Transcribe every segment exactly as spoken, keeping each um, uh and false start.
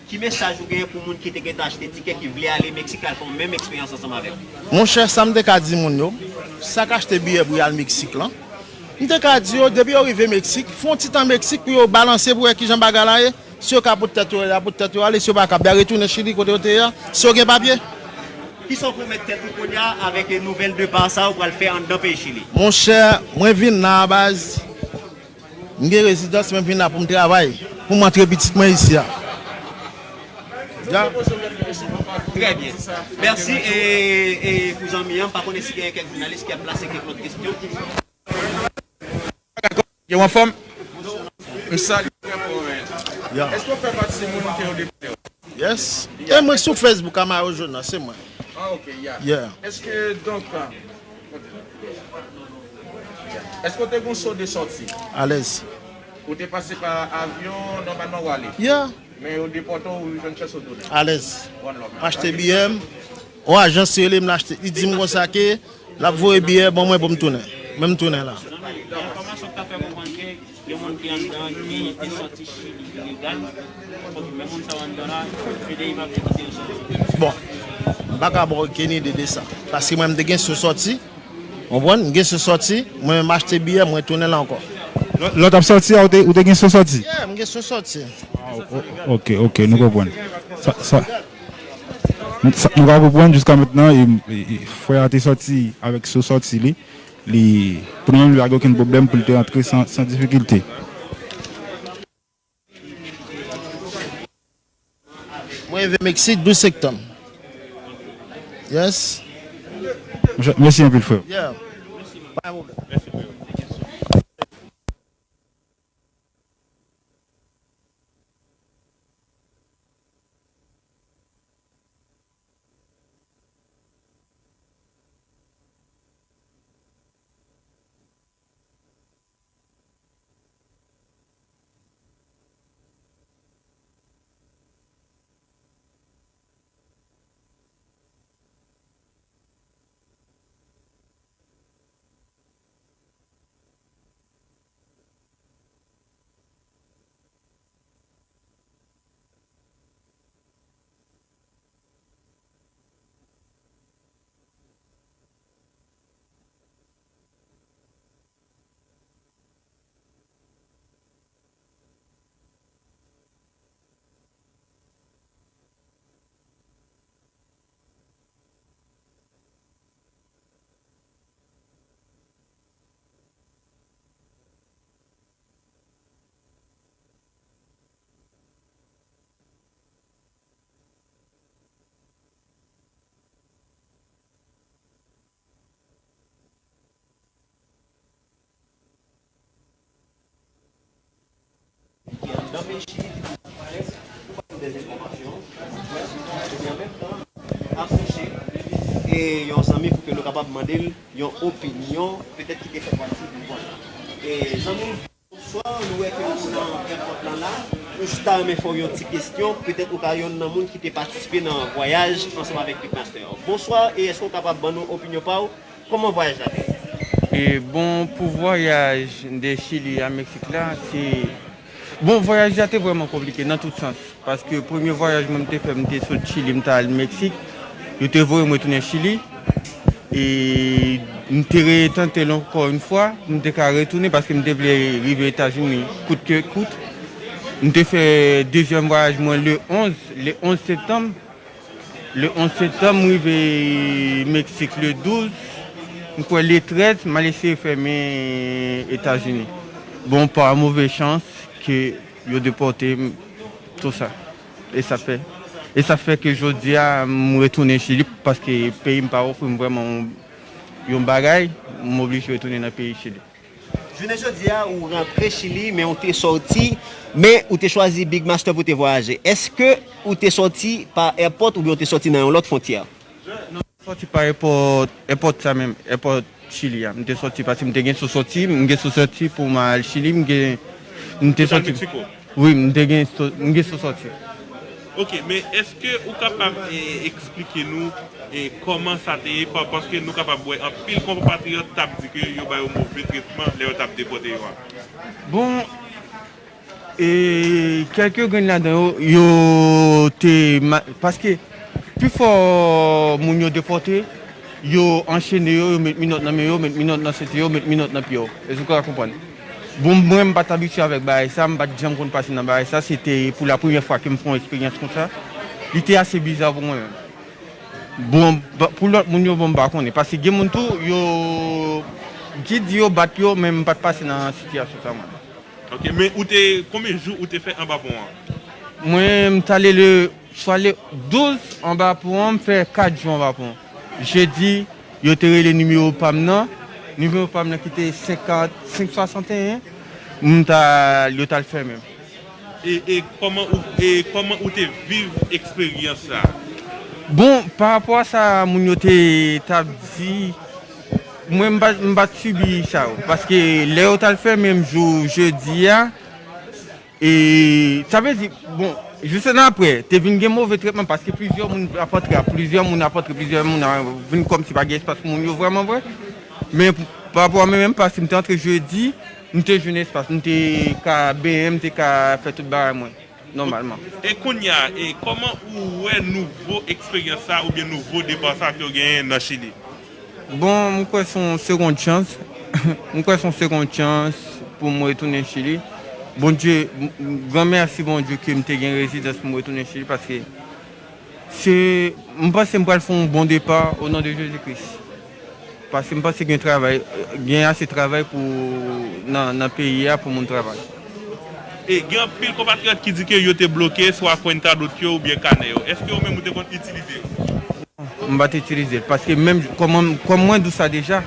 Ki mesaj ou genyen pou moun ki te gentan achte tikè, ki vle ale Meksik, al fè yon menm eksperyans ansanm avè w? Monchè, sa m te ka di moun yo, sa k achte biyè pou y al Meksik lan, m te ka di yo, depi yo rive Meksik, fè yon ti tan Meksik pou yo balanse, pou wè kijan bagay la ye. Si yo ka pot tèt yo la, pot tèt yo ale, si yo pa kab, y a retounen Chili kote yo te ye a, si yo gen papye. Kisa w pwomèt tèt ou kounye a avèk nouvèl depa sa ou pral fè anndan peyi Chili? Monchè, mwen vin la a baz, m gen rezidans, men m vin la pou m travay, pou m antre pitit mwen isi a. Ya. Trè byen. Mèsi. E, e pou zanmi an, m pa konnen si gen kèk jounalis ki ap plase kèk lòt kesyon. Yo, anfòm? M salye w, frè Paul. Ya. Èske w fè pati de moun ke yo depòte yo? Yes. E mwen sou Facebook, Amaro Jonas, se mwen. Ah, ok, ya. Yeah. Èske, donk, èske w te gen yon so de sòti? Alèz. Ou te pase pa avyon, nòmalman w ale? Yeah. Men yo depòte w, ou jwenn chans ou tounen? Alèz. One love, man. M achte biyè m, yon ajans rele m, l achte, li di m konsa ke l ap voye biyè ban mwen pou m tounen. Men m tounen la. Enfòmasyon k ta fè konprann ke gen moun ki anndan ki te sòti Chili ilegal, men moun sa yo anndan la, F D I pa vle kite yo sòti. Bon, m pa ka ba w okenn ide de sa. Paske mwen, m te gen so sòti, w konprann? M gen so sòti, mwen menm achte biyè, mwen tounen la ankò. Lè, lè w t ap sòti a, ou te, ou te gen so sòti? Yeah, m gen so sòti. Ah, o-, ok, ok, nou konprann. Sa, sa, sa nou ka konprann jiska mentnan, e, e, e, frè a te sòti avèk so sòti li. Li, pou nou menm, li pa gen okenn pwoblèm pou li te rantre san, san difikilte. Mwen rive Meksik douz septanm. Yes. Monchè, mèsi anpil, frè. Yeah. Pa gen pwoblèm. Ki anndan peyi Chili, ki pou pale, pou ba nou dèz enfòmasyon, epi an menm tan, apwoche, e yon zanmi pou ke nou kapab mande l yon opinyon, petèt ki te fè pati de gwoup la. E zanmi, bonswa, nou wè ke ou nan èpòt lan la, nou jis ta renmen fè w yon ti kesyon, petèt ou ka yonn nan moun ki te patisipe nan vwayaj ansanm avèk Big Master. Bonswa, e èske w kapab ban nou opinyon pa w? Kòman vwayaj la te ye? E bon, pou vwayaj de Chili a Meksik la, se, bon, vwayaj la te vrèman konplike nan tout sans. Paske premye vwayaj mwen m te fè, m te sot Chili, m t al Meksik. Yo te voye m retounen Chili. E m te retante l ankò yon fwa, m te ka retounen paske m te vle rive Etazini kout ke kout. M te fè dezyèm vwayaj mwen le onz, le onz septanm. Le onz septanm, m rive Meksik le douz. M kwè le trèz, m al eseye fèmen Etazini. Bon, pa move chans ke yo depòte m, tou sa. E sa fè, e sa fè ke jodi a, m retounen Chili paske peyi m pa ofri m vrèman yon, yon bagay, m oblije retounen nan peyi Chili. Jounen jodi a, ou rantre Chili, men ou te sòti, men ou te chwazi Big Master pou te vwayaje. Èske ou te sòti pa èpòt oubyen ou te sòti nan yon lòt fwontyè? Non, m sòti pa èpòt, èpòt sa menm, èpòt Chili a. M te sòti paske m te gen sou sòti, m gen sou sòti pou m al Chili, m gen, m te sòti. Wi, m te gen so-, m gen sou sòti. Ok, men èske ou kapab, e, eksplike nou, e, kòman sa te ye? Pa-, paske nou kapab wè anpil konpatriyòt t ap di ke yo ba yo move tretman lè yo t ap depòte yo a. Bon, E kèlke grenn ladan yo, yo te ma-, paske pifò moun yo depòte, yo anchene yo, yo met minòt nan men yo, met minòt nan senti yo, met minòt nan pye yo. Èske w ka konprann? Bon, mwen, m pa t abitye avèk bagay sa, m pa t janm konn pase nan bagay sa, se te pou la premyè fwa ke m fè yon eksperyans konsa. Li te ase biza pou mwen menm. Bon, ba-, pou lòt moun yo, bon, m pa konnen. Paske gen moun tou, yo, gid yo bat yo, men m pa t pase nan sitiyasyon sa mwen. Ok, men ou te, konbyen jou ou te fè anba pon an? Mwen, m t ale le, swa le douz anba pon an, m fè kat jou anba pon an. Jedi, yo te rele nimewo pa m nan, nimewo pa m nan ki te senkant senk swasanteyen, m ta, yo t al fèmen m. E, e kòman ou, e kòman ou te viv eksperyans sa? Bon, pa rapò a sa moun yo te t ap di, mwen m pa, m pa t sibi sa yo. Paske lè yo t al fèmen m jou jedi a, e sa vle di, bon, jis ann apre, te vin gen move tretman paske plizyè moun ap antre, plizyè moun ap antre, plizyè moun ap vin kòmsi pa gen espas pou moun yo vrèman vre. Men pou, pa rapò a mwen menm, paske m te antre jedi, m te jwenn espas, m te ka benyen, m te ka fè tout bagay mwen nòmalman. E kounye a, e kòman ou wè nouvo eksperyans sa oubyen nouvo depa sa ke w genyen nan Chili? Bon, m kwè se yon segond chans. M kwè se yon segond chans pou m retounen Chili. Bondye, m, m, gran mèsi Bondye ke m te gen rezidans pou m retounen Chili, paske se, m panse m pral fè yon bon depa o non de Jezi Kris. Paske m panse gen travay, gen ase travay pou, nan, nan peyi a pou moun travay. E gen anpil konpatriyòt ki di ke yo te bloke swa kwenta dot yo oubyen kanè yo. Èske ou menm ou te konn itilize yo? M pa t itilize l, paske menm kòm, kòm mwen di w sa deja,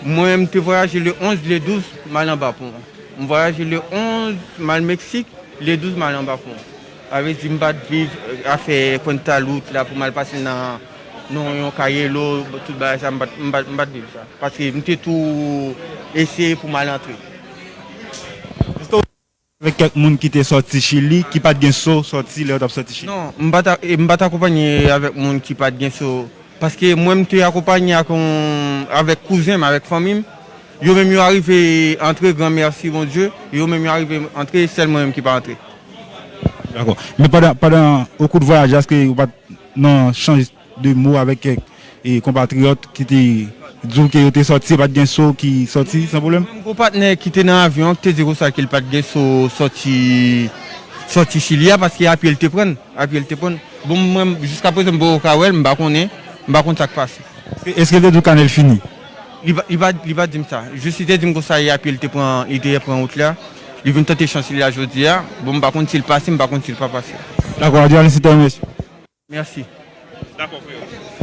mwen m te vwayaje le onz, le douz, m al anba pon an. M vwayaje le onz, m al Meksik, le douz, m al anba pon an. Sa vle di m pa t viv, eh, afè kwenta dot la pou m al pase nan, nan yon kayelo, tout bagay sa, m pa t, m pa t, m pa t viv sa. Paske m te tou eseye pou m al antre. Avèk kèk moun ki te sòti Chili, ki pa t gen so sòti lè yo t ap sòti Chili? Non, m pa t a-, e m pa t akonpanye avèk moun ki pa t gen so. Paske mwen, m te akonpanye ak yon, avèk kouzen m, avèk fanmi m. Yo menm, yo arive antre, gran mèsi Bondye. Yo menm, yo arive antre, sèl mwen menm ki pa antre. Dakò. Men pandan, pandan, o kou de vwayaj la, èske ou pa t nan chanj de mo avèk kèk, e, konpatriyòt ki te di w ke yo te sòti, e pa t gen so ki sòti san pwoblèm? Mwen, m gon patnè ki te nan avyon an ki te di konsa ke l pa t gen so sòti, sòti Chili a, paske a pye l te pran l, a pye l te pran l. Bon, mwen, jiskaprezan, m poko ka wè l, m pa konnen, m pa konn sa k pase. Èske, èske l te di w kanè l fini? Li pa, li pa, li pa di m sa. Jis li te di m konsa, e a pye l te pran, li te pran wout la. Li vin tante chans li la jodi a. Bon, m pa konn si l pase, m pa konn si l pa pase. Dakò, Adrian, se te yon mesye. Mèsi. Dakò, frè.